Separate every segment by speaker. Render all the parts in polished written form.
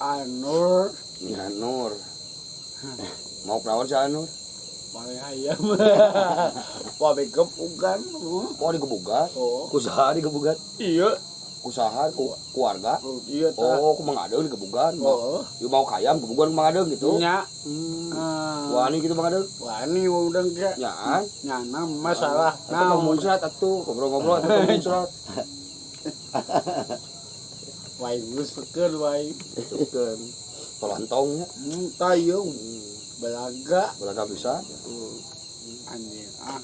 Speaker 1: Anur.
Speaker 2: Ya Nur. Mau perawan si Anur?
Speaker 1: Paling ayam. Wah, gebugan.
Speaker 2: Oh digebugan?
Speaker 1: Oh.
Speaker 2: Kusaha digebugan?
Speaker 1: Iya.
Speaker 2: Kusaha ku keluarga?
Speaker 1: Oh, iya tah.
Speaker 2: Oh, ku Mang Adeung digebugan.
Speaker 1: Oh.
Speaker 2: Ieu mau kayam gebugan ku Mang Adeung gitu.
Speaker 1: Nya.
Speaker 2: Wani gitu Mang Adeung.
Speaker 1: Wani udang ge.
Speaker 2: Nyaan.
Speaker 1: Nyana masalah.
Speaker 2: Nah, muncrat atuh, ngobrol-ngobrol atuh muncrat.
Speaker 1: Wae geus keun wae.
Speaker 2: Keun. Tolantong nya.
Speaker 1: Tah ieu. Belaga.
Speaker 2: Belaga bisa.
Speaker 1: Anjing ah.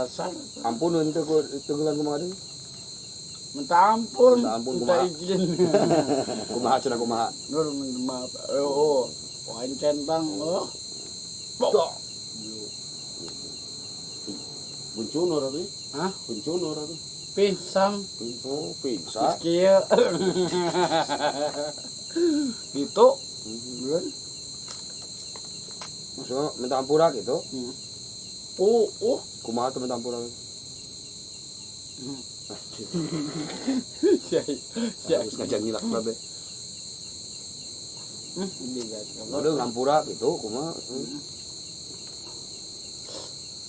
Speaker 1: Rasar.
Speaker 2: Ampun henteu ku tegulan ku Mang Adeung.
Speaker 1: Minta ampun.
Speaker 2: Minta ampun,
Speaker 1: minta
Speaker 2: kumaha?
Speaker 1: izin.
Speaker 2: Kumaha cenah kumaha?
Speaker 1: Nur minta maaf. Oh, wae centang oh.
Speaker 2: Dok.
Speaker 3: Buncunur atuh.
Speaker 1: Hah?
Speaker 3: Buncunur atuh.
Speaker 1: Pisang.
Speaker 2: Oh, pizza.
Speaker 1: Kieu. Gitu. Belum.
Speaker 2: Maksudnya minta ampura gitu.
Speaker 1: Oh, oh.
Speaker 2: Kumaha tuh minta ampura?
Speaker 1: Ya, ya.
Speaker 2: Harus ngajak ngilak babe.
Speaker 1: Udah
Speaker 2: Udah ngampura gitu, kumaha?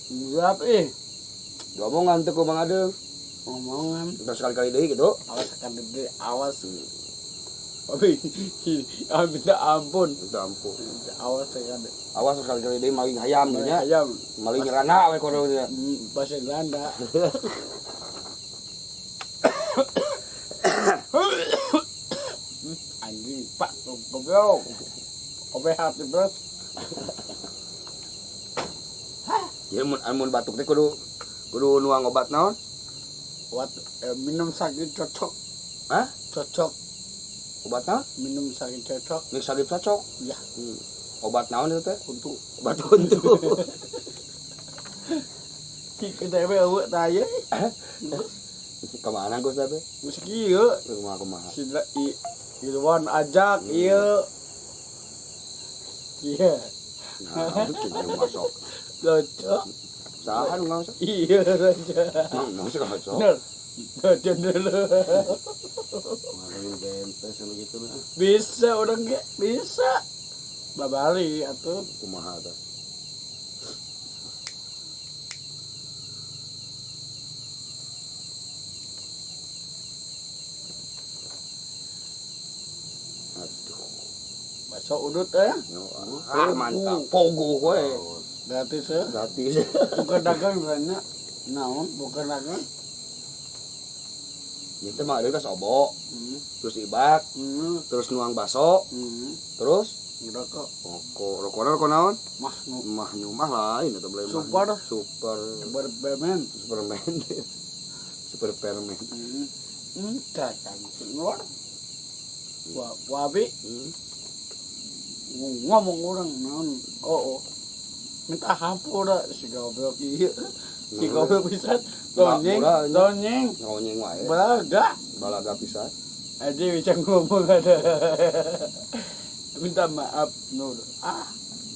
Speaker 1: Gelap ih.
Speaker 2: Diomongan tuh ku Mang Adeung.
Speaker 1: Ngomongan.
Speaker 2: Udah sekali-kali deui gitu.
Speaker 1: Awas akan gede, awas. Tapi minta ampun.
Speaker 2: Minta ampun.
Speaker 1: Awas akan gede.
Speaker 2: Awas sekali-kali deui maling hayam gitu nya.
Speaker 1: Ayam.
Speaker 2: Maling rana we kono gitu.
Speaker 1: Bahasa Belanda. Anjing, Pak, goblok. Obe hati bros.
Speaker 2: Jadi mun batuk teh kudu kudu nuang obat naon?
Speaker 1: Obat minum sakit cocok.
Speaker 2: Hah?
Speaker 1: Cocok.
Speaker 2: Obat naon?
Speaker 1: Minum sakit cocok.
Speaker 2: Mix sakit cocok.
Speaker 1: Ya.
Speaker 2: Obat naon itu teh?
Speaker 1: Untuk
Speaker 2: Obat untuk.
Speaker 1: Kita we eueuh tah ieu.
Speaker 2: Kemana Gus teh?
Speaker 1: Geus kieu.
Speaker 2: Kumaha kumaha.
Speaker 1: Si Irwan ajak ieu. Iya.
Speaker 2: Nah, kieu masuk.
Speaker 1: Lucu.
Speaker 2: Saha nu ngaos?
Speaker 1: Iya lucu.
Speaker 2: Ngaos ngaos.
Speaker 1: Nur. Lucu dulu.
Speaker 3: Ngadain gempes anu gitu lah.
Speaker 1: Bisa orang ge, bisa. Babali atuh.
Speaker 2: Kumaha teh? Aduh.
Speaker 1: Bakso udut eh.
Speaker 2: Ah, mantap. Pogo we.
Speaker 1: Gratis eh.
Speaker 2: Gratis.
Speaker 1: Bukan dagang banyak. Naon, bukan dagang.
Speaker 2: Itu mah ada sobo, terus ibak, terus nuang baso, terus
Speaker 1: Ngerokok.
Speaker 2: rokok. Rokokna rokok naon?
Speaker 1: Mah nu
Speaker 2: Mah nyumah lain atau boleh
Speaker 1: Super.
Speaker 2: Super.
Speaker 1: Superman.
Speaker 2: Superman. Super permen.
Speaker 1: Datang keluar. Wah, wabi ngomong orang naon. Oh, oh. Minta hampura si goblok ieu. Si goblok pisan. Tonyeng, tonyeng.
Speaker 2: Tonyeng wae.
Speaker 1: Balaga.
Speaker 2: Balaga pisan.
Speaker 1: Aja bisa ngomong ada. Minta maaf Nur. Ah,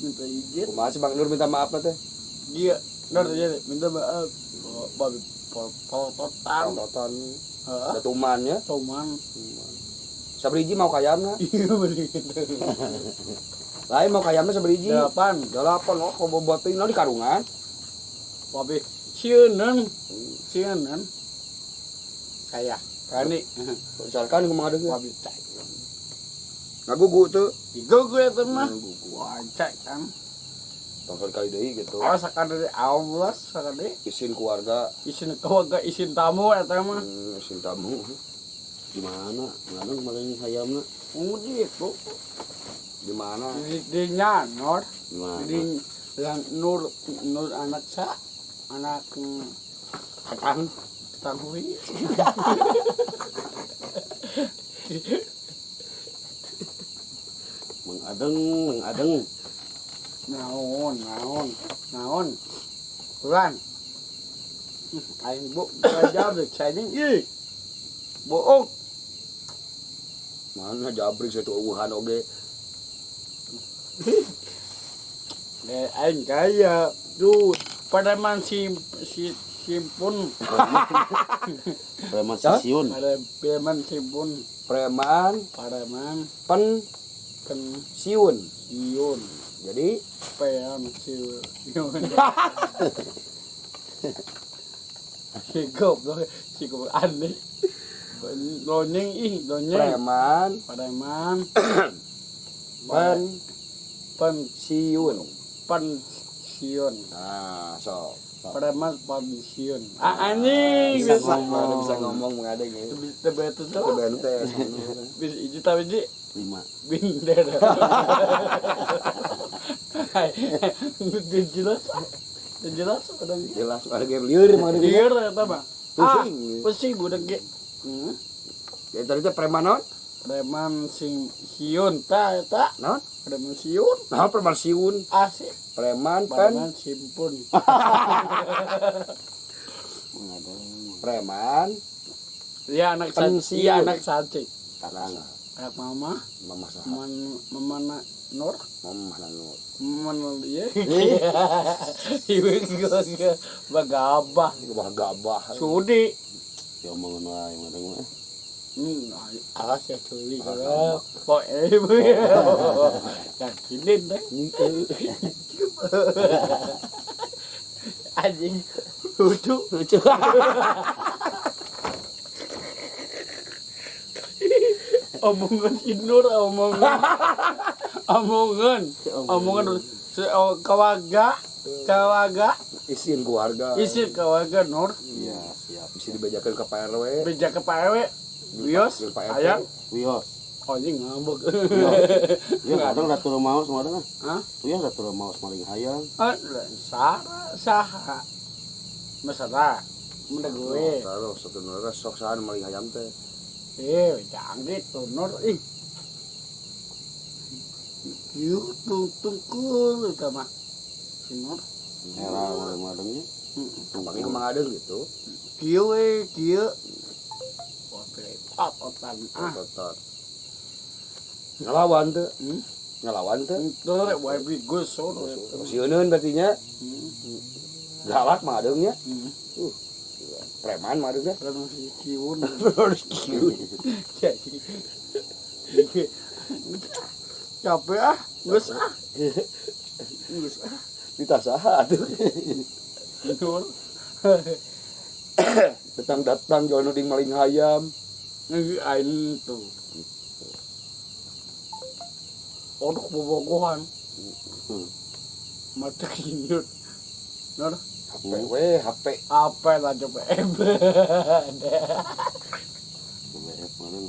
Speaker 1: minta izin.
Speaker 2: Kumaha sih Bang Nur minta maaf teh?
Speaker 1: Dia Nur jadi minta maaf. Oh, babi polototan.
Speaker 2: Polototan.
Speaker 1: Heeh.
Speaker 2: Da tuman ya.
Speaker 1: Tuman.
Speaker 2: Sabriji mau kayamna?
Speaker 1: Iya bener gitu.
Speaker 2: Lain mau kayamna sabriji?
Speaker 1: 8.
Speaker 2: 8. Oh, kok buat teuing di karungan.
Speaker 1: Babi sieuneun. Sieuneun. Saya berani.
Speaker 2: Misalkan kumaha deui?
Speaker 1: Babi cek.
Speaker 2: Ngagugu tuh.
Speaker 1: Digugu eta mah.
Speaker 2: Ngagugu.
Speaker 1: Wah, cek kan.
Speaker 2: Tong kali deui gitu.
Speaker 1: Awas sakadeu awas sakadeu.
Speaker 2: Isin keluarga.
Speaker 1: Isin keluarga, isin tamu eta mah.
Speaker 2: Isin tamu.
Speaker 3: Di mana? Mana maling hayamna?
Speaker 1: Oh, gitu.
Speaker 2: Di mana?
Speaker 1: Di Nyanor.
Speaker 3: Di mana?
Speaker 1: Di lang Nur Nur anak sa anak
Speaker 2: Akang
Speaker 1: Tanghui.
Speaker 3: Mang Adeng, Mang Adeng.
Speaker 1: Naon, naon, naon. Bulan. Aing bu jabrik saya ih. Bohong.
Speaker 2: Mana jabrik satu eueuhan oge.
Speaker 1: Aing kaya. Duh, preman si simpun.
Speaker 3: Preman sisiun.
Speaker 1: Preman simpun.
Speaker 2: Preman.
Speaker 1: Preman.
Speaker 2: Pen. Siun.
Speaker 1: Siun.
Speaker 2: Jadi
Speaker 1: Pean siun. Si goblok, si goblok aneh. Lonyeng ih, lonyeng.
Speaker 2: Preman
Speaker 1: Preman.
Speaker 2: Pen
Speaker 1: Pensiun. Pensiun.
Speaker 2: Nah, so.
Speaker 1: Preman pensiun. Ah, anjing
Speaker 2: bisa ngomong, bisa ngomong mengadeng ya.
Speaker 1: Bisa betul
Speaker 2: tuh. Bente.
Speaker 1: Bisa iji tapi ji
Speaker 3: 5.
Speaker 1: Bendera. Hai, jelas. Jelas udah
Speaker 2: jelas ada game lieur mah
Speaker 1: lieur eta mah.
Speaker 2: Pusing.
Speaker 1: Pusing udah ge.
Speaker 2: Ya tadi teh preman naon?
Speaker 1: Preman sing siun ta eta.
Speaker 2: Naon?
Speaker 1: Preman siun.
Speaker 2: Naon preman siun?
Speaker 1: Asik.
Speaker 2: Preman
Speaker 1: preman simpun.
Speaker 2: Preman.
Speaker 1: Iya anak sanci. Iya anak sanci. Anak mama.
Speaker 2: Mama saha?
Speaker 1: Mama Nur.
Speaker 2: Mama Nur.
Speaker 1: Mama Nur ieu. Ieu geus bagabah.
Speaker 2: Bagabah.
Speaker 1: Sudi.
Speaker 3: Ya omongan wae mah.
Speaker 1: Alas ya culi kalau poe yakinin deh. Anjing lucu
Speaker 2: lucu.
Speaker 1: Omongan Inur, omongan omongan keluarga keluarga
Speaker 2: isin keluarga
Speaker 1: isin keluarga Nur.
Speaker 3: Iya siap.
Speaker 2: Bisa dibejakan ke Pak RW.
Speaker 1: Beja ke Pak RW. Wios, ayam,
Speaker 3: wios.
Speaker 1: Oh ini ngambek.
Speaker 3: Ya kadang ratu maus mana?
Speaker 1: Hah?
Speaker 3: Wios ratu maus maling hayang.
Speaker 1: Ah, saha. Masalah. Mun gue.
Speaker 2: Taruh satu nur sok sahan maling hayam teh.
Speaker 1: Jangan gitu Nur ih. Ieu tungkul eta mah. Si Nur.
Speaker 3: Era maling-malingnya.
Speaker 2: Panggil Mang Adeng gitu.
Speaker 1: Kieu we, kieu. Otot-ototan ah.
Speaker 2: Otot. Ngelawan teu. Ngelawan teu.
Speaker 1: Teu rek wae bigus sono.
Speaker 2: Sieuneun berarti nya. Galak Mang Adeng nya. Preman Mang Adeng nya.
Speaker 1: Preman siun.
Speaker 2: Preman siun.
Speaker 1: Capek ah, geus ah. Geus ah.
Speaker 2: Ditasaha atuh.
Speaker 1: Nur.
Speaker 2: Datang-datang jual nuding maling hayam.
Speaker 1: Aing tuh. Odok bobogohan. Mata kinyut. Nur.
Speaker 2: HP we, HP.
Speaker 1: HP lah coba.
Speaker 3: HP mana?